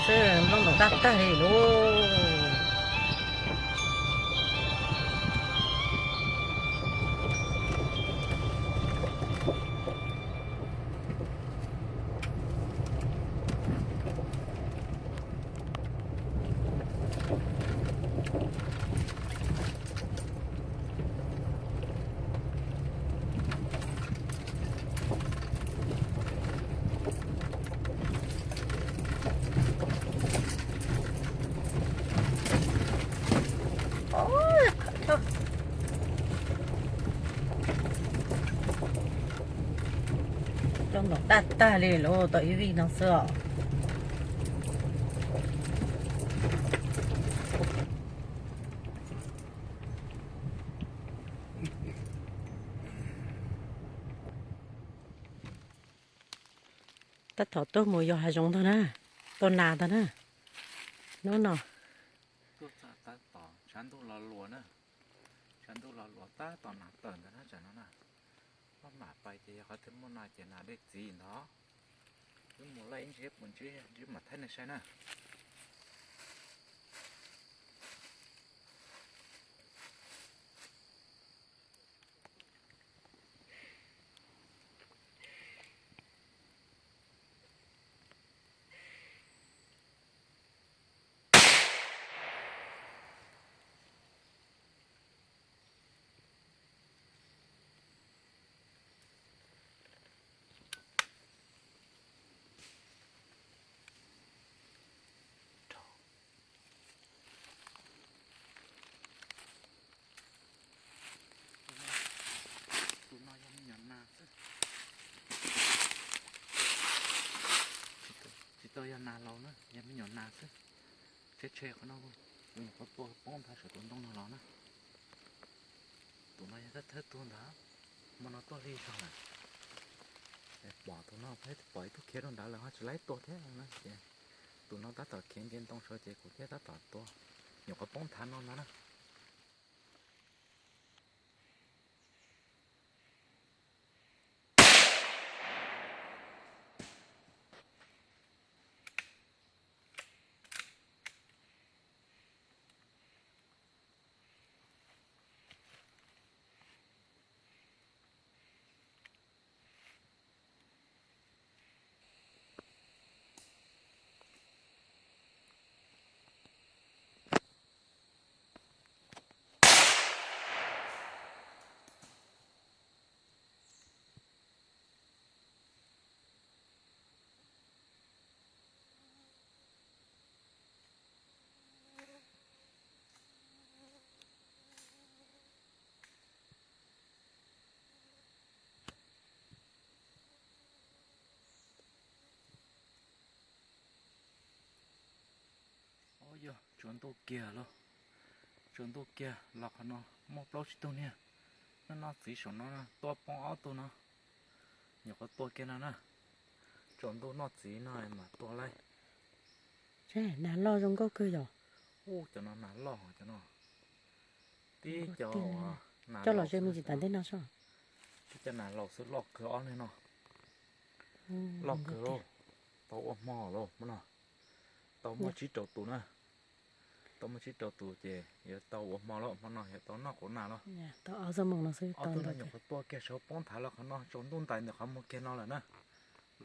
Xwb nplooj ntoos daj tag li lauj. Nplooj ntoos daj tag li lauj, tau ib vij no xwb os. Tab tom tuaj mus yos hav zoov ntag na, tua nas ntag na. Hnub no tuaj txog tab tom tshav ntuj los luas na, tshav ntuj los luas tab tom nas tawm ntag na tsam no na. Maj mam pais ces yog qhov twg muaj nas ces nas dej txiv ntag. Wb mus laij ib ntsib puas ntsib, ntsib mam thaij nej saib na. Tus no yog me nyuam nas xwb. Tsis tau yog nas laus na, yog me nyuam nas xwb. Tshe tshe qhov no, kuv nyuam qhuav tua poob nthav saum tus ntoo no los na. Tus no yog thawj thawj tug ntag, hmo no tuaj lig zog lawm. Pom tus no, pom ib tug khiav rau nrad lawm ho tsis laib tua thiab na ces tus no tab tom khiav nce ntoo saud ces kuv thiaj tab tom tua. Nyuam qhuav poob nthav no ntag na. Yog tsaus ntuj kiag lauj, tsaus ntuj kiag los qhov no muaj plaub tsib tug niag noj noj txiv saum no, tua poob ob tug no. Nyuam qhuav tua kiag no na, tsaus ntuj noj txiv no mam tua laij. Nas loj zoo nkauj kawg yom. Ub, cov no nas loj cov no. Tib cov coj los ze me ntsis tas ntej no soj. Tib cov nas laus xwb loj kawg ob niag no. Loj kawg, tau ua hmo lauj hmo no. Tau muaj tsib rau tus na. Tau muaj tsib rau tus ces yuav tau ua hmo lauj, hmo no yuav tau noj quav nas lauj. Ob tug no nyuam qhuav tua kiag saud poob nthav los qhov no tsaus ntuj ntais ntawm qhov muag kiag no lawm na.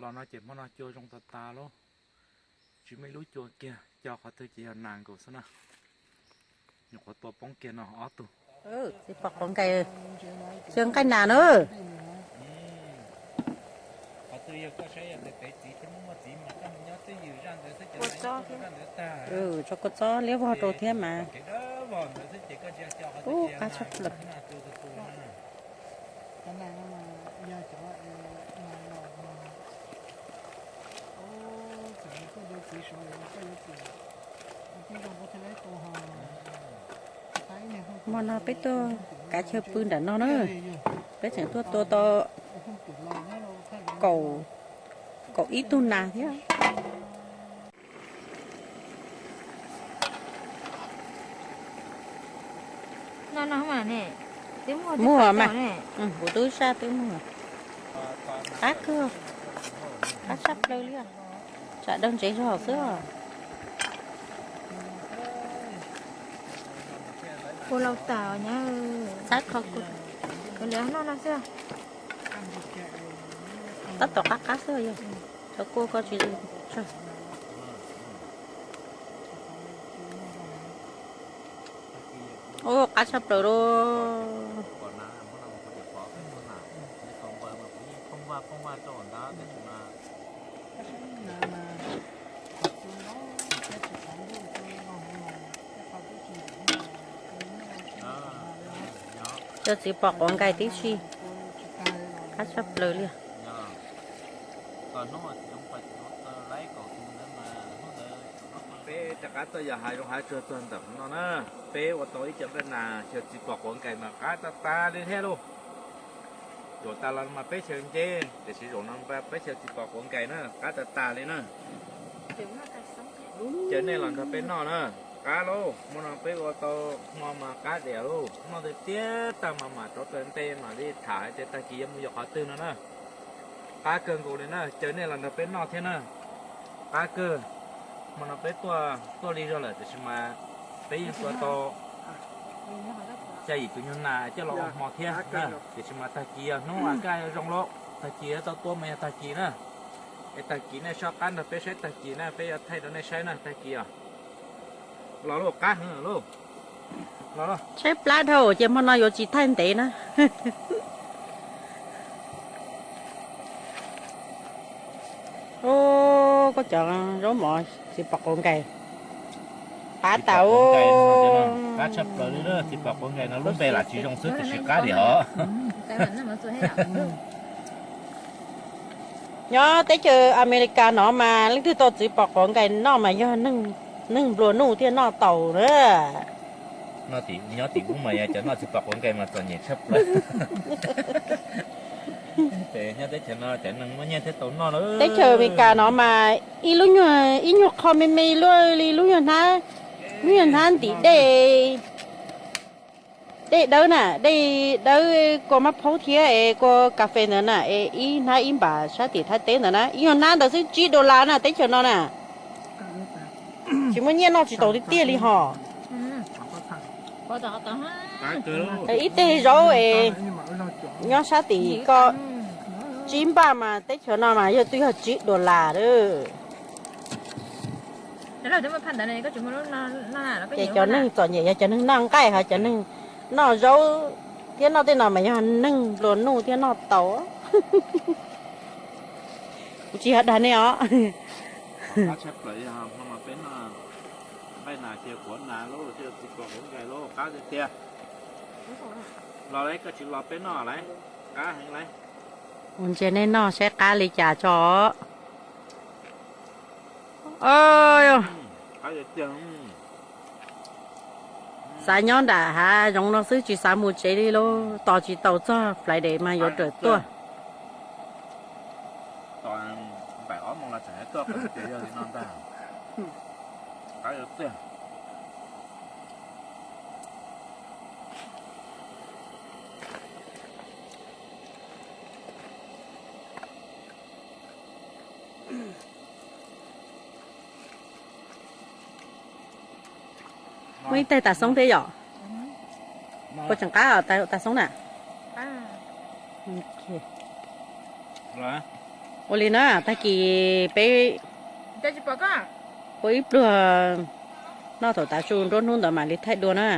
Los no ces hmo no cua zoo tas tas lauj. Tsis muaj ib lub cua kiag, cov qhov twg ces yog nas nkaus xwb na. Nyuam qhuav tua poob kiag no ob tug. Txiv pom quav nqaij, xyaw nqaij nas na. Tso kua txob liab vog rau thiab mas. Ub, qab tshaj plaws. Hmo no peb tuaj kav chaw pw nram no na. Peb tseem tuaj tua tau kaum, kaum ib tug nas thiab. Muaj mas, kuv tub saj twb muaj. Qab kawg, qab tshaj plaws li. Tsam dawb ntsev zog xwb os. Kua laus tas nyab. Xab kho kua. Kav liam noj no xwb. Tab tom qab qab xwb yog. Cov kua ko tsis tsawg. Ub, qab tshaj plaws lauj. Cov txiv pom quav nkais tib si, qab tshaj plaws li. Peb rov qab tuaj yos hav zoov hav tsuag txog ntawm no na, peb ua tau ib co nqaij nas xyaw txiv pom quav nkais mas qab tag tag li thiab lauj. Tuam tas los mas peb xyaw nceb, tiam sis zaum no peb xyaw txiv pom quav nkais na, qab tag tag li na. Caw nej los nrog peb noj na, qab lauj, hmo no peb ua tau hmo mas qab diam lauj, noj tiag tiag tag mas mam rov rau nte mam li tham hais tias tag kis yuav mus yos qhov twg no na. Qab kawg nkaus li na, caw nej los nrog peb noj thiab na. Qab kawg, hmo no peb tuaj tuaj lig zog lawm tiam sis mas peb yeej tua tau xya yim tus nyuag nas coj los ua hmo thiab na. Tiam sis mas tag kis yog hnub kaj zoo lawm, tag kis yuav tau tua mas yog tag kis na. Es tag kis nej soj qab nrog peb saib tag kis na, peb yuav thaij rau nej saib na tag kis os. Los lauj, qab heev lauj. Tshaib plab dhau ces hmo no yuav tsis thaij ntev na. Ub, koj cov zaub mov txiv pom quav nkais qab tas. Qab tshaj plaws li, txiv pom quav nkais no lub npe lam tsis zoo xwb tiam sis qab li os. Nyob teb chaws Amelikas no mas leej twg tau txiv pom quav nkais noj mas yog neeg nplua nuj thiaj noj tau na. Nyob tim ub mas yog cov noj txiv pom quav nkais mas txom nyem tshaj plaws. Ces nyob teb chaws no cov neeg muaj nyiaj thiaj tau noj lawm. Teb chaws Amelikas no mas ib lub nyuag, ib nyuag qho me me luaj li lub nyuag hnab, lub nyuag hnab ntim dej, dej dawb na, dej dawb kua mab phaub thiab es kua kas fes ntawd na, es ib hnab ib npam sab tim Thaib teb ntawd na, ib nyuag hnab ntawd xwb tsib dollar na teb chaws no na. Tsis muaj nyiaj noj tsis tau tiag tiag li hos. Ib teg zaub es nyob sab tim ko tsib npaj mas teb chaws no mas yog twb yog tsib dollar lawm. Ces cov neeg txom nyem yog cov neeg noj nqaij hos cov neeg noj zaub thiab noj tej no mas yog neeg nplua nuj thiaj noj tau. Kuv tsis yog dag nej os. Ua ntsia nej noj saib qab li cas tso. Xav nyob nram hav zoov no xwb tsis xav mus tsev li lauj, tos tsis tau txog Friday mas yuav rawm tuaj. Muaj ib teg tav xoob thiab yom? Puas tseem qab tav xoob na? Ua li na, tag kis peb ua ib pluag noj thaum tav su nruab hnub ntawd mam li thaij dua na.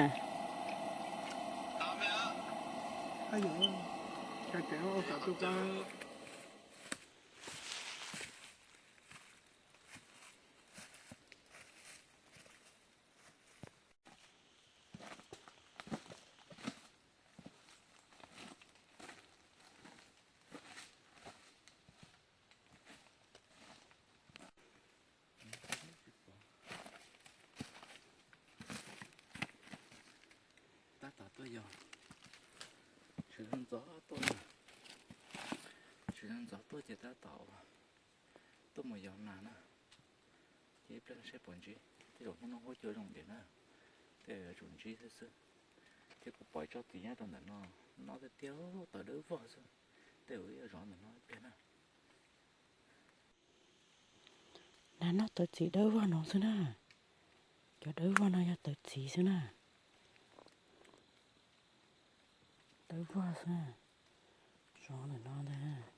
Tab tom tuaj yos, sawv ntxov tuaj, sawv ntxov tuaj ces tab tom tuaj mus yos nas na. Ces ib pliag saib puas ntsib, tej zaum hnub no huab cua zoo ntiag na, tej zaum yuav tsum ntsib xwb xwb. Thiab kuv pom tsob txiv nyob rau ntawm no, no tiag tiag, tawv dawb vog xwb, tej zaum ib zov ntawm no ib pliag na. Nas noj tawv txiv dawb vog no xwb na. Cov dawb vog no yog tawv txiv xwb na. Tawv vag xwb. Zov ntawm no ntag.